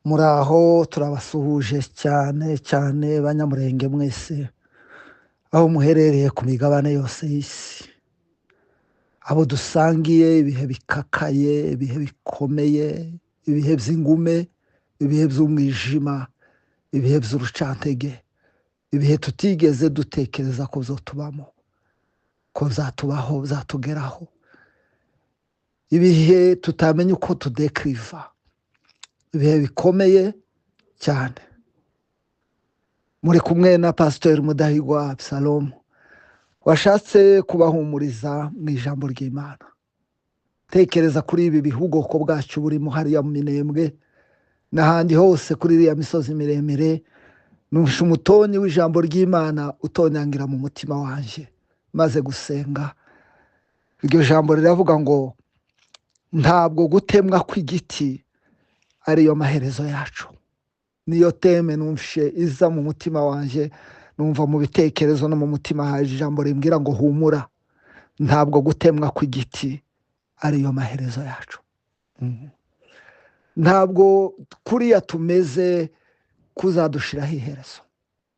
Muraho, turabasuhuje cyane cyane Banyamurenge mwese aho muherereye ku migabane yose y'isi, abo dusangiye ibihe bikakaye, ibihe bikomeye, ibihe by'ingume, ibihe by'umwijima, ibihe by'urucantege, ibihe tutigeze dutekereza ko byotubamo, ko byatubaho, byatugeraho, ibihe tutamenya uko tudekiriva, ibihe bikomeye cyane. Muri kumwe na Pasiteri Mudahigwa Absalomu washatse kubahumuriza mu ijambo ry'Imana. Tekereza kuri ibi bihe ubwoko bwacu burimo hariya mu Minembwe n'ahandi hose kuri iriya misozi miremire. Numvishe umutonyi w'ijambo ry'Imana utonyangira mu mutima wanjye maze gusenga. Iryo jambo riravuga ngo ntabwo gutemwa kw'igiti ariyo maherezo yacu. Niyo teme numvishe iza mu mutima wanjye, numva mu bitekerezo no mu mutima haje ijambo rimbwira ngo humura, ntabwo gutemwa kw'igiti ariyo maherezo yacu. Ntabwo kuriya tumeze kuzadushiraho iherezo.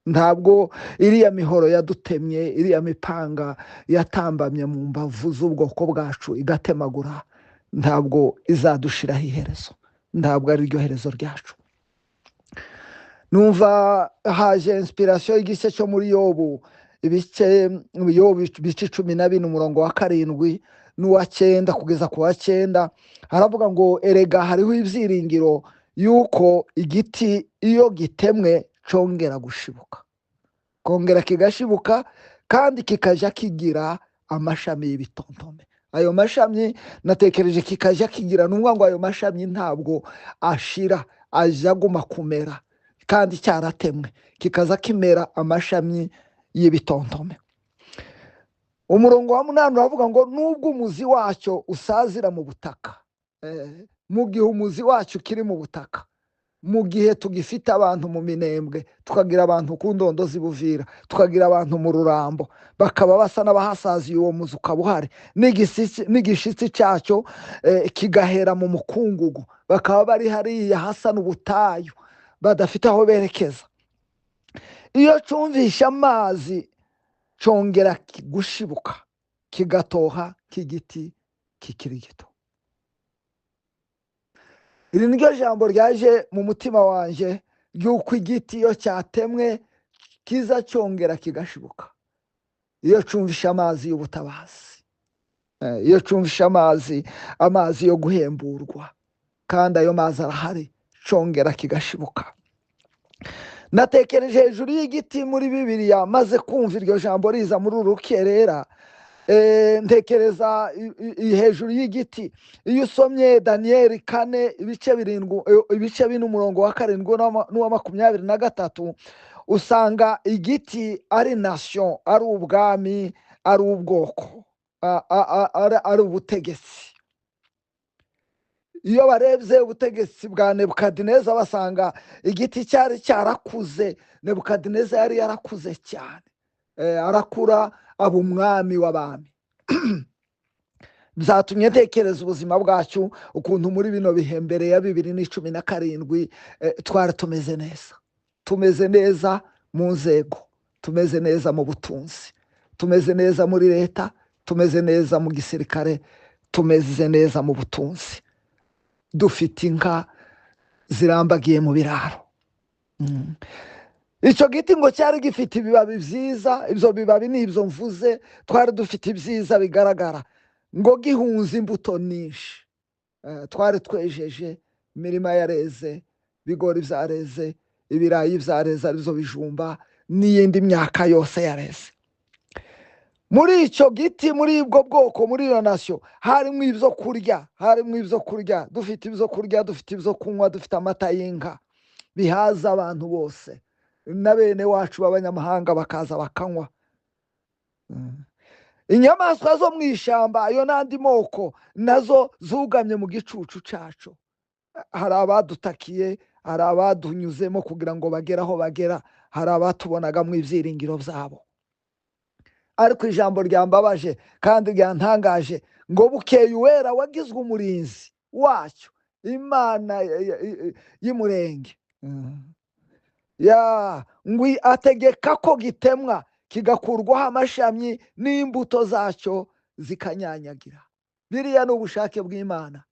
Ntabwo iriya mihoro yadutemye, iriya mipanga yatambamye mu mbavu z'ubwoko bwacu igatemagura, ntabwo izadushiraho iherezo. Ntabwo ari ryo herezo ryacu. Numva haje inspiration y'igice cyo muri Yobu, ibice Yobu ibice 14 umurongo wa 7 n'uwa 9 kugeza ku wa 9, haravuga ngo erega hariho ibyiringiro yuko igiti iyo gitemwe congera gushibuka, kongera kigashibuka kandi kikajya kigira amashami y'ibitontome. Ayo mashami natekereje kikajya kigira, nubwo ngo ayo mashami ntabwo ashira, ajya aguma kumera kandi cyaratemwe kikaza kimera amashami y'ibitontome. Umurongo wa 8 uravuga ngo nubwo umuzi wacyo usazira mu butaka, mu gihe umuzi wacyo ukiri mu butaka, mu gihe tugifite abantu mu Minembwe, tukagira abantu ku ndondo z'Ibuvira, tukagira abantu mu Rurambo, bakaba basa n'abahasaziye, uwo muzi ukaba uhari, n'igishitsi cyacyo kigahera mu mukungugu, bakaba bari hariya hasa n'ubutayu, badafite aho berekeza. Iyo cumvisha amazi congera gushibuka, kigatoha k'igiti kikiri gito. Iri niryo jambo ryaje mu mutima wanje ry'uko igiti iyo cyatemwe kiza cyongera kigashibuka iyo cumvisha amazi y'ubutabazi, iyo cumvisha amazi yo guhemburwa, kandi ayo mazi arahari, congera kigashibuka. Natekereje hejuru y'igiti muri Bibiliya maze kumva iryo jambo riza muri uru rukerera. Ntekereza hejuru y'igiti. Iyo usomye Daniyeli 4 ibice 7, ibice 4 umurongo wa 7 n'uwa 23, usanga igiti ari nation, ari ubwami, ari ubwoko, ari ubutegetsi. Iyo barebye ubutegetsi bwa Nebukadineza basanga igiti cyari cyarakuze. Nebukadineza yari yarakuze cyane, arakura aba umwami w'abami. Byatumye ntekereza ubuzima bwacu ukuntu muri bino bihe mbere ya 2017, twari tumeze neza, tumeze neza mu nzego, tumeze neza mu butunzi, tumeze neza muri leta, tumeze neza mu gisirikare, tumeze neza mu butunzi, dufite inka zirambagiye mu biraro. Icyo giti ngo cyari gifite ibibabi byiza, ibyo bibabi ni ibyo mvuze, twari dufite ibyiza bigaragara, ngo gihunze imbuto nyinshi. Twari twejeje, imirima yareze, ibigori byareze, ibirayi byareze, arizo bijumba n'iyindi myaka yose yareze. Muri icyo giti, muri ubwo bwoko, muri iyo nation, harimo ibyo kurya, harimo ibyo kurya, dufite ibyo kurya, dufite ibyo kunywa, dufite amata y'inka bihaza abantu bose, na bene wacu b'abanyamahanga bakaza bakanywa. Inyamaswa zo mu ishyamba, ayo n'andi moko nazo zugamye mu gicucu cyacu. Hari abadutakiye, hari abadunyuzemo kugira ngo bagere aho bagera, hari abatubonagamo ibyiringiro byabo. Ariko ijambo ryambabaje kandi ryantangaje, ngo bukeye Uwera wagizwe umurinzi wacyo, Imana y'Imurenge, ya ngo ategeka ko gitemwa kigakurwaho amashami n'imbuto zacyo zikanyanyagira. Biriya ni ubushake bw'Imana.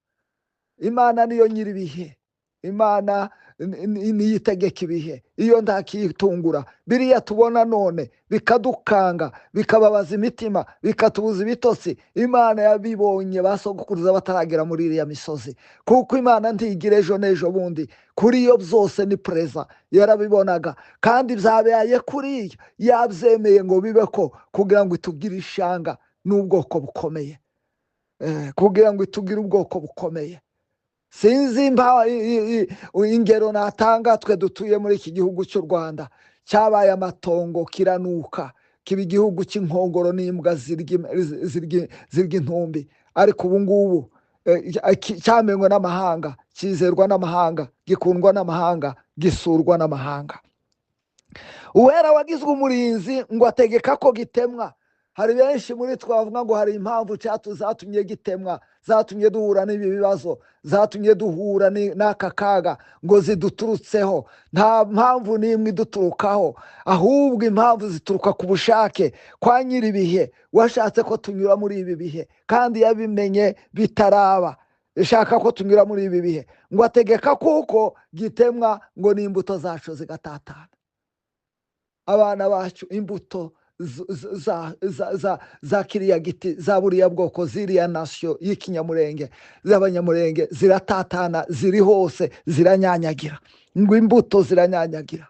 Imana niyo nyir'ibihe, Imana niyo itegeka ibihe, iyo ntakiyitungura. Biriya tubona none bikadukanga, bikababaza imitima, bikatubuza ibitotsi, Imana yabibonye ba sogokuruza bataragera muri iriya misozi, kuko Imana ntigira ejo n'ejo bundi, kuri yo byose ni pereza, yarabibonaga kandi byabaye kuriya, yabyemeye ngo bibe ko kugira ngo itugire ishanga n'ubwoko bukomeye, kugira ngo itugire ubwoko bukomeye. Sinzi ingero natanga, twe dutuye muri iki gihugu cy'u Rwanda cyabaye amatongo, kiranuka, kiba igihugu cy'inkongoro n'imbwa zirya intumbi. Ariko ubu ngubu cyamenywe n'amahanga, cyizerwa n'amahanga, gikundwa n'amahanga, gisurwa n'amahanga. Uwera wagizwe umurinzi ngo ategeka ko gitemwa. Hari benshi muri twe bavuga ngo hari impamvu zatumye gitemwa, zatumye duhura n'ibi bibazo, zatumye duhura n'aka kaga, ngo ziduturutseho. Nta mpamvu n'imwe iduturukaho, ahubwo impamvu zituruka ku bushake kwa nyir'ibihe washatse ko tunyura muri ibi bihe, kandi yabimenye bitaraba, ishaka ko tunyura muri ibi bihe, ngo ategeka kuko gitemwa, ngo n'imbuto zacu zigatatana. Abana bacu imbuto za kiriya giti, za buriya bwoko, ziriya nasiyo y'ikinyamurenge, z'abanyamurenge, ziratatana, ziri hose, ziranyanyagira, ngo imbuto ziranyanyagira.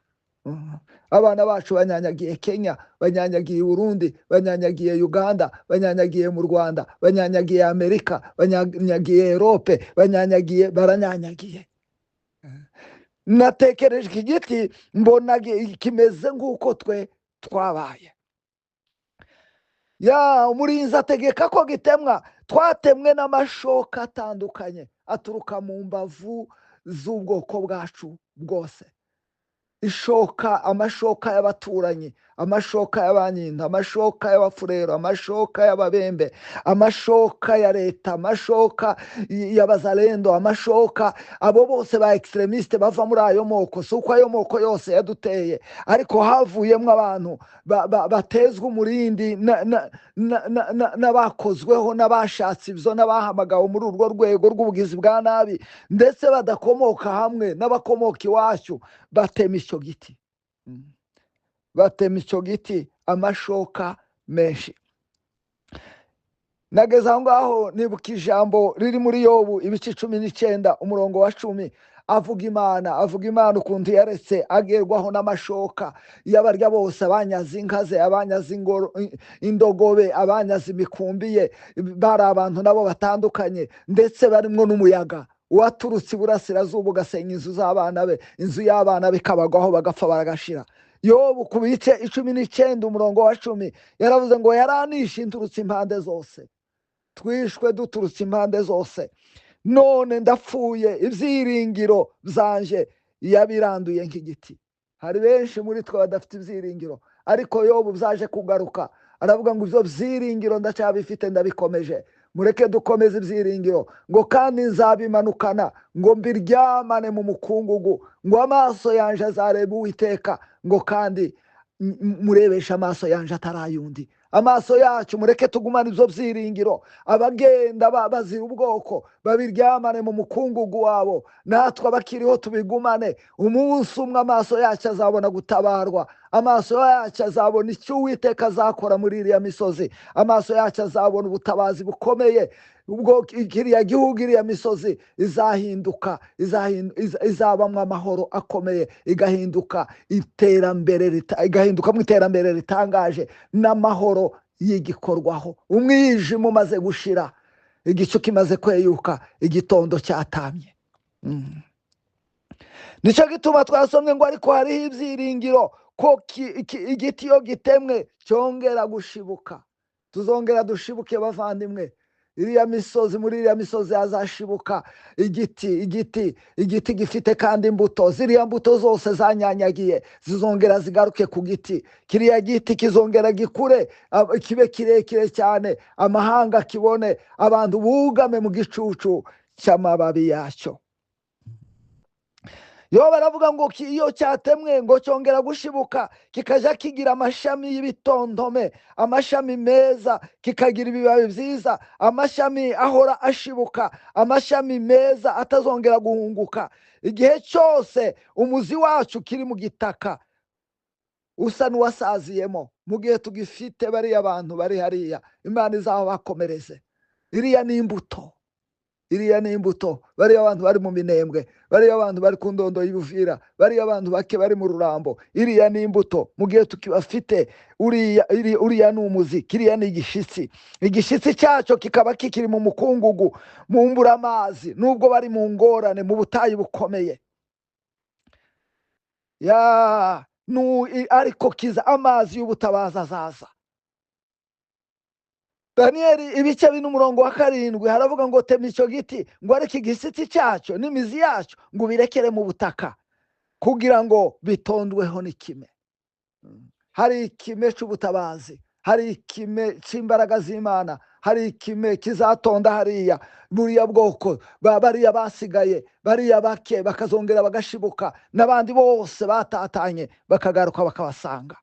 Abana bacu banyanyagiye Kenya, banyanyagiye Burundi, banyanyagiye Uganda, banyanyagiye mu Rwanda, banyanyagiye Amerika, banyanyagiye Europe, banyanyagiye, baranyanyagiye. Natekereje iki giti mbona kimeze nk'uko twe twabaye. Ya umurinzi ategeka ko gitemwa. Twatemwe n'amashoka atandukanye aturuka mu mbavu z'ubwoko bwacu bwose. Ishoka, amashoka y'abaturanyi, amashoka y'abanyinda, amashoka y'abafurero, amashoka y'ababembe, amashoka ya leta, amashoka y'abazalendo, amashoka abo bose ba extremiste bava muri ayo moko. Si uko ayo moko yose yaduteye, ariko havuyemo abantu batezwa umurindi n'abakozweho, n'abashatse ibyo, n'abahamagawe muri urwo rwego rw'ubugizi bwa nabi, ndetse badakomoka hamwe n'abakomoka iwacu, batema icyo giti. Batema icyo giti amashoka menshi. Nageze aho ngaho nibuka ijambo riri muri Yobu ibice 19 umurongo wa 10, avuga Imana, avuga Imana ukuntu yaretse agerwaho n'amashoka y'abarya bose, abanyaze inka ze, abanyaze indogobe, abanyaze imikumbi ye, bari abantu nabo batandukanye, ndetse barimwo n'umuyaga waturutse iburasirazuba ugasenya inzu z'abana be, inzu y'abana be ikabagwaho bagapfa baragashira. Yobu ku bice 19 umurongo wa 10 yaravuze ngo yaranishe inturutse impande zose, twishwe duturutse impande zose, none ndapfuye, ibyiringiro byanje yabiranduye nk'igiti. Hari benshi muri twe badafite ibyiringiro, ariko Yobu byaje kugaruka aravuga ngo ibyo byiringiro ndacyabifite, ndabikomeje, mureke dukomeze ibyiringiro, ngo kandi nzabimanukana, ngo mbiryamane mu mukungugu, ngo amaso yanje azareba Uwiteka, ngo kandi murebeshe amaso yanje atarayundi. Amaso yacu mureke tugumane ibyo byiringiro, abagenda bazira ubwoko babiryamane mu mukungugu wabo, natwe abakiriho tubigumane. Umunsi umwe amaso yacu azabona gutabarwa, amaso yacu azabona icyo Uwiteka azakora muri iriya misozi, amaso yacu azabona ubutabazi bukomeye. Ubwo kiriya gihugu, iriya misozi izahinduka, izabamwo amahoro akomeye, igahinduka iterambere igahinduka mu iterambere ritangaje n'amahoro y'igikorwaho. Umwijima umaze gushira, igicu kimaze kweyuka, igitondo cyatamye. Nicyo gituma twasomye ngo ariko hariho ibyiringiro ko igiti iyo gitemwe cyongera gushibuka. Tuzongera dushibuke bavandimwe. Iriya misozi, muri iriya misozi hazashibuka igiti, igiti, igiti gifite kandi imbuto. Ziriya mbuto zose zanyanyagiye zizongera zigaruke ku giti. Kiriya giti kizongera gikure, kibe kirekire cyane, amahanga kibone, abantu bugame mu gicucu cy'amababi yacyo. Yo baravuga ngo iyo cyatemwe ngo cyongera gushibuka, kikajya kigira amashami y'ibitontome, amashami meza, kikagira ibibabi byiza, amashami ahora ashibuka, amashami meza atazongera guhunguka. Igihe cyose umuzi wacu kiri mu gitaka usa n'uwasaziyemo, mu gihe tugifite bariya bantu bari hariya, Imana izabakomereze. Iriya ni imbuto, iriya ni imbuto. Bariya bantu bari mu Minembwe, bariya bantu bari ku ndondo y'Ubuvira, bariya bantu bake bari mu Rurambo, iriya ni imbuto. Mu gihe tukibafite, uriya ni umuzi, kiriya ni igishitsi. Igishitsi cyacyo kikaba kikiri mu mukungugu, mu mbura amazi, nubwo bari mu ngorane, mu butayu bukomeye. Ya, ariko kiza amazi y'ubutabazi azaza. Daniyeli ibice bine umurongo wa 7 haravuga ngo tema icyo giti, ngo ariko igishyitsi cyacyo n'imizi yacyo ngo ubirekere mu butaka kugira ngo bitondweho n'ikime. Hari ikime cy'ubutabazi, hari ikime cy'imbaraga z'Imana, hari ikime kizatonda hariya buriya bwoko, bariya basigaye, bariya bake bakazongera bagashibuka, n'abandi bose batatanye bakagaruka bakabasanga.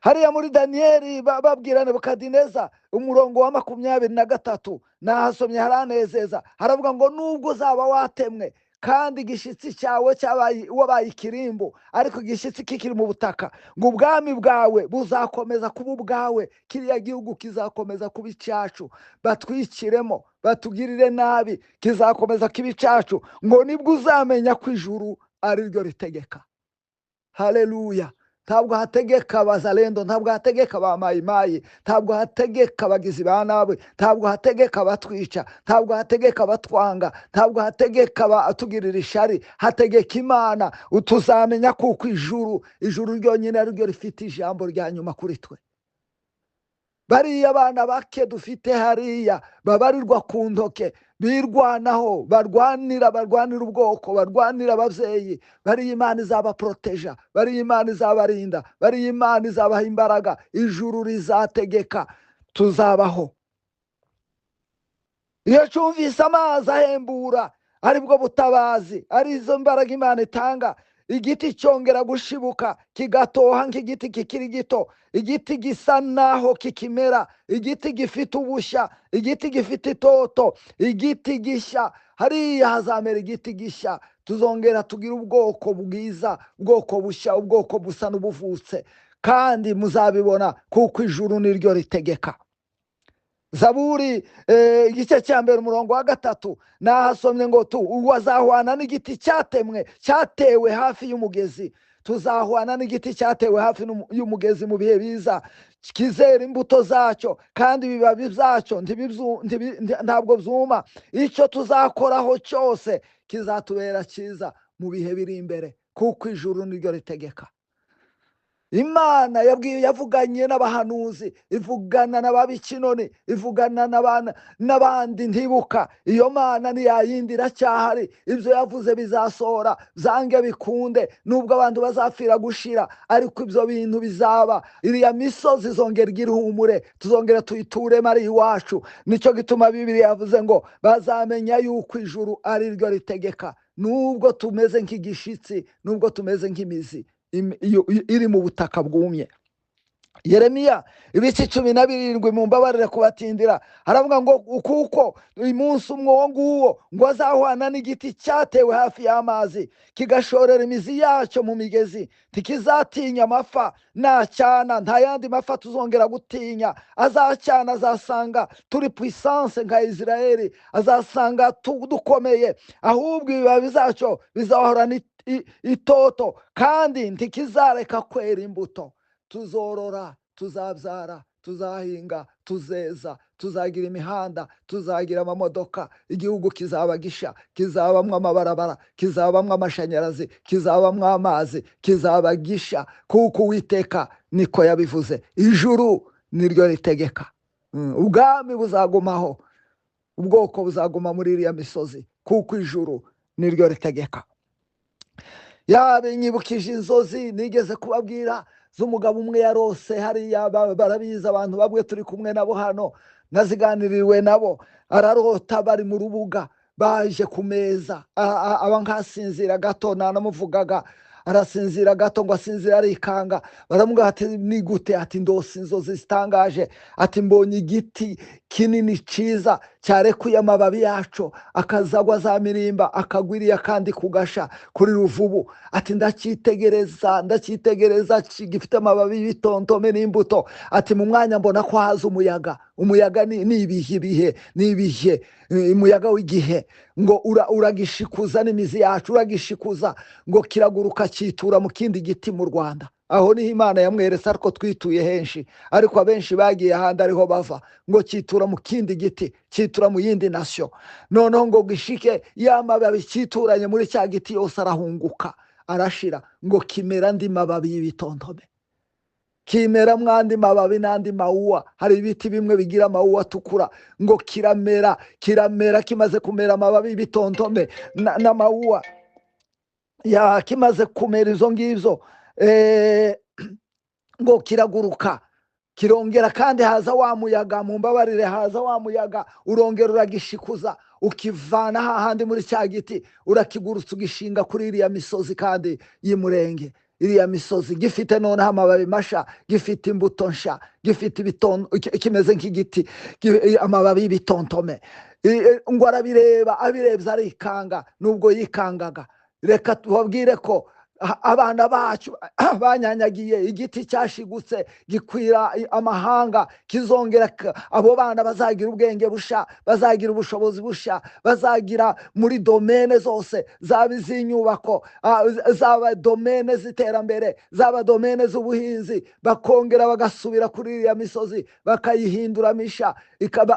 Hariya muri Daniyeli babwira Nebukadineza umurongo wa 23, nahasomye haranezeza, haravuga ngo nubwo uzaba watemwe kandi igishitsi cyawe cyabaye wabaye ikirimbo, ariko igishitsi kikiri mu butaka, ngo ubwami bwawe buzakomeza kuba ubwawe, kiriya gihugu kizakomeza kuba icyacu, batwikiremo batugirire nabi, kizakomeza kuba icyacu, ngo nibwo uzamenya ko ijuru ari ryo ritegeka. Haleluya. Ntabwo hategeka abazalendo, ntabwo hategeka ba mayimayi, ntabwo hategeka abagizi ba nabi, ntabwo hategeka abatwica, ntabwo hategeka abatwanga, ntabwo hategeka abatugirira ishari, hategeka Imana. Tuzamenya kuko ijuru ryonyine ari ryo rifite ijambo rya nyuma kuri twe. Bariya bana bake dufite hariya babarirwa ku ntoke, birwanaho, barwanira ubwoko, barwanira ababyeyi, bariya Imana izabaproteja, bariya Imana izabarinda, bariya Imana izabaha imbaraga. Ijuru rizategeka, tuzabaho. Iyo cyumvise amazi ahembura, aribwo butabazi, arizo mbaraga Imana itanga, igiti cyongera gushibuka kigatoha nk'igiti kikiri gito, igiti gisa naho kikimera, igiti gifite ubushya, igiti gifite itoto, igiti gishya. Hariya hazamera igiti gishya, tuzongera tugira ubwoko bwiza, ubwoko bushya, ubwoko busa n'ubuvutse, kandi muzabibona kuko ijuru niryo ritegeka. Zaburi igice cya 1 umurongo wa 3 nahasomye ngo wazahwana n'igiti cyatemwe, cyatewe hafi y'umugezi. Tuzahwana n'igiti cyatewe hafi y'umugezi mu bihe biza, kizera imbuto zacyo kandi ibibabi byacyo ntabwo byuma. Icyo tuzakoraho cyose kizatubera cyiza mu bihe biri imbere, kuko ijuru niryo ritegeka. Imana yabwiye, yavuganye n'abahanuzi, ivugana n'ababikinoni, ivugana n'abandi ntibuka. Iyo Mana ni yayindi iracyahari, ibyo yavuze bizasohora, byange bikunde, nubwo abantu bazapfira gushira, ariko ibyo bintu bizaba. Iriya misozi izongera igira ihumure, tuzongera tuyituremo ari iwacu. Nicyo gituma Bibiliya yavuze ngo bazamenya yuko ijuru ari ryo ritegeka, nubwo tumeze nk'igishitsi, nubwo tumeze nk'imizi iri mu butaka bwumye. Yeremiya ibice 17, mumbabarire kubatindira, haravuga ngo kuko umunsi umwe uwo nguwo ngo azahwana n'igiti cyatewe hafi y'amazi, kigashorera imizi yacyo mu migezi, ntikizatinya amafa nacyana, nta yandi mafa tuzongera gutinya. Azacyana azasanga turi puissance nka Israeli, azasanga dukomeye, ahubwo ibibabi zacyo bizahorana itoto, kandi ntikizareka kwera imbuto. Tuzorora, tuzabyara, tuzahinga, tuzeza, tuzagira imihanda, tuzagira amamodoka, igihugu kizaba gisha, kizabamwo amabarabara, kizabamwo amashanyarazi, kizabamwo amazi, kizaba gisha, kuko Uwiteka niko yabivuze. Ijuru niryo ritegeka. Ubwami buzagumaho, ubwoko buzaguma muri iriya misozi, kuko ijuru niryo ritegeka. Yabinyibukije inzozi nigeze kubabwira z'umugabo umwe yarose hariya, barabizi abantu bamwe turi kumwe nabo hano, naziganiriwe nabo. Ararota bari mu rubuga baje ku meza, aba nkasinzira gato, nanamuvugaga arasinzira gato, ngo asinzira arikanga. Baramubwira ati ni gute? Ati ndose inzozi zitangaje, ati mbonye igiti kinini cyiza cyarekuye amababi yaco akazagwa za mirimba akagwiriya kandi kugasha kuri Ruvubu. Ati ndacyitegereza, ndacyitegereza, gifite amababi y'ibitontome n'imbuto. Ati mu mwanya mbona ko haza umuyaga, umuyaga ni ibihe, ibihe ni ibihe, umuyaga w'igihe, ngo uragishikuza n'imizi yacu uragishikuza, ngo kiraguruka cyitura mu kindi giti mu Rwanda. Aho niho Imana yamweretse, ariko twituye henshi, ariko abenshi bagiye ahandi ariho bava, ngo cyitura mu kindi giti, cyitura mu yindi nasiyo. Noneho ngo gishike ya mababi cyituranye muri cya giti yose arahunguka arashira, ngo kimera andi mababi y'ibitontome, kimera mwandi mababi n'andi mawuwa. Hari ibiti bimwe bigira amawuwa atukura, ngo kiramera, kiramera, kimaze kumera amababi y'ibitontome n'amawuwa ya kimaze kumera izo ngizo, ngo kiraguruka kirongera kandi haza wa muyaga, mumbabarire, haza wa muyaga urongera uragishikuza, ukivana hahandi muri cya giti urakigurutsa ugishinga kuri iriya misozi kandi y'Imurenge. Iriya misozi gifite noneho amababi masha, gifite imbuto nsha, gifite kimeze nk'igiti, amababi y'ibitontome. Ngo arabireba, abirebye arikanga, nubwo yikangaga. Reka tubabwire ko abana bacu banyanyagiye igiti cyashigutse gikwira amahanga, kizongera abo bana bazagira ubwenge busha, bazagira ubushobozi busha, bazagira muri domene zose, zaba iz'inyubako, zaba domene z'iterambere, zaba domene z'ubuhinzi, bakongera bagasubira kuri iriya misozi bakayihindura misha,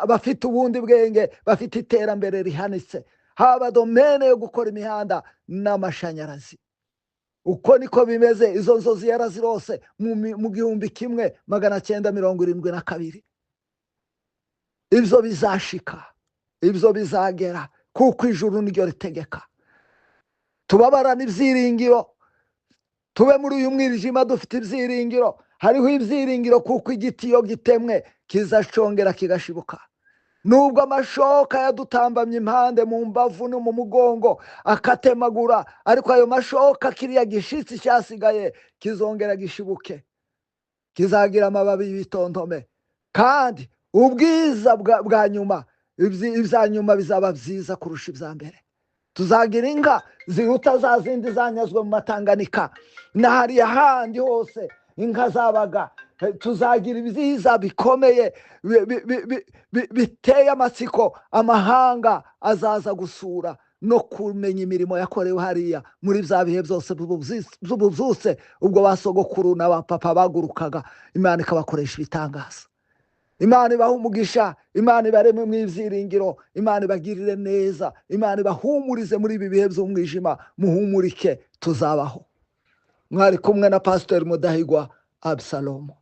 bafite ubundi bwenge, bafite iterambere rihanitse, haba domene yo gukora imihanda n'amashanyarazi. Uko niko bimeze. Izo nzozi yarazirose mu 1972. Ibyo bizashika, ibyo bizagera, kuko ijuru niryo ritegeka. Tubabarane ibyiringiro, tube muri uyu mwijima dufite ibyiringiro. Hariho ibyiringiro kuko igiti iyo gitemwe kizacongera kigashibuka. Nubwo amashoka yadutambamye impande mu mbavu no mu mugongo akatemagura, ariko ayo mashoka kiriya gishitsi cyasigaye kizongera gishibuke, kizagira amababi y'ibitontome, kandi ubwiza bwa nyuma, ibya nyuma bizaba byiza kurusha ibya mbere. Tuzagira inka ziruta za zindi zanyazwe mu Matanganika na hariya handi hose inka zabaga. Tuzagira ibyiza bikomeye biteye amatsiko, amahanga azaza gusura no kumenya imirimo yakorewe hariya muri bya bihe byose by'ububyutse, ubwo ba sogokuru na ba papa bagurukaga, Imana ikabakoresha ibitangaza. Imana ibahe umugisha, Imana ibareme mu ibyiringiro, Imana ibagirire neza, Imana ibahumurize muri ibi bihe by'umwijima, muhumurike tuzabaho. Mwari kumwe na Pasiteri Mudahigwa Absalomo.